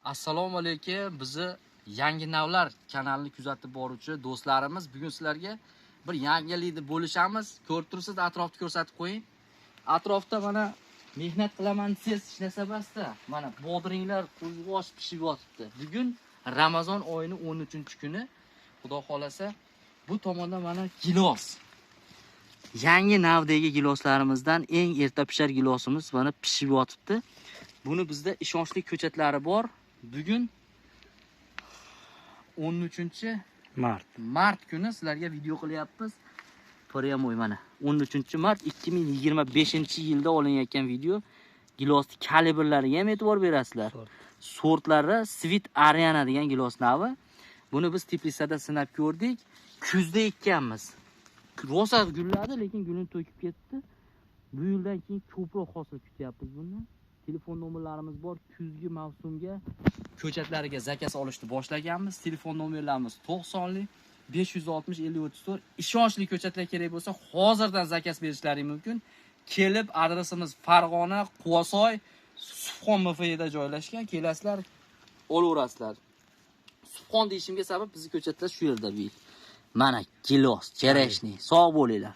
Assalomu alaykum, bizni Yangi Navlar kanalini kuzatib boruvchi do'stlarimiz. Bugun sizlarga bir yangilikni bo'lishamiz. Ko'rib turibsiz, atrofni ko'rsatib qo'ying. Atrofda mana mehnat qilaman desangiz hech narsa emasda. Mana bodringlar qo'yg'och pishib yotibdi. Bugun Ramazon oyining 13-kuni. Xudo xolasa, bu tomonda mana gilos. Yangi navdagi giloslarimizdan eng erta pishar gilosimiz mana pishib yotibdi. Buni bizda ishonchli ko'chatlari bor. Bugun 13 Mart. mart kuni sizlarga video qilyapmiz. Прямой mana 13 mart 2025 yilda olinayotgan video. Gilosni kalibrlariga ham e'tibor berasizlar. Sort. Sortlari Sweet Ariana degan gilos navi. Buni biz teplitsada sinab ko'rdik. Kuzda ekkanmiz. Rosa gulladi, lekin gulini to'kib ketdi. Bu yildan keyin ko'proq hosil kutyapmiz bundan. Telefon nomerlarimiz bor. Kuzgi mavsumga ko'chatlariga zakaz olishni boshlaganmiz. Telefon nomerlarimiz 90 560 50 34. Ishonchli ko'chatlar kerak bo'lsa, hozirdan zakaz berishlaring mumkin. Kelib, adresimiz Farg'ona, Quvasoy, Subhon MFda joylashgan. Kelasizlar, olaverasizlar. Subhon deyishimga sabab bizni ko'chatlar shu yerda bu. Mana gilos, chereshni. Sog' bo'linglar.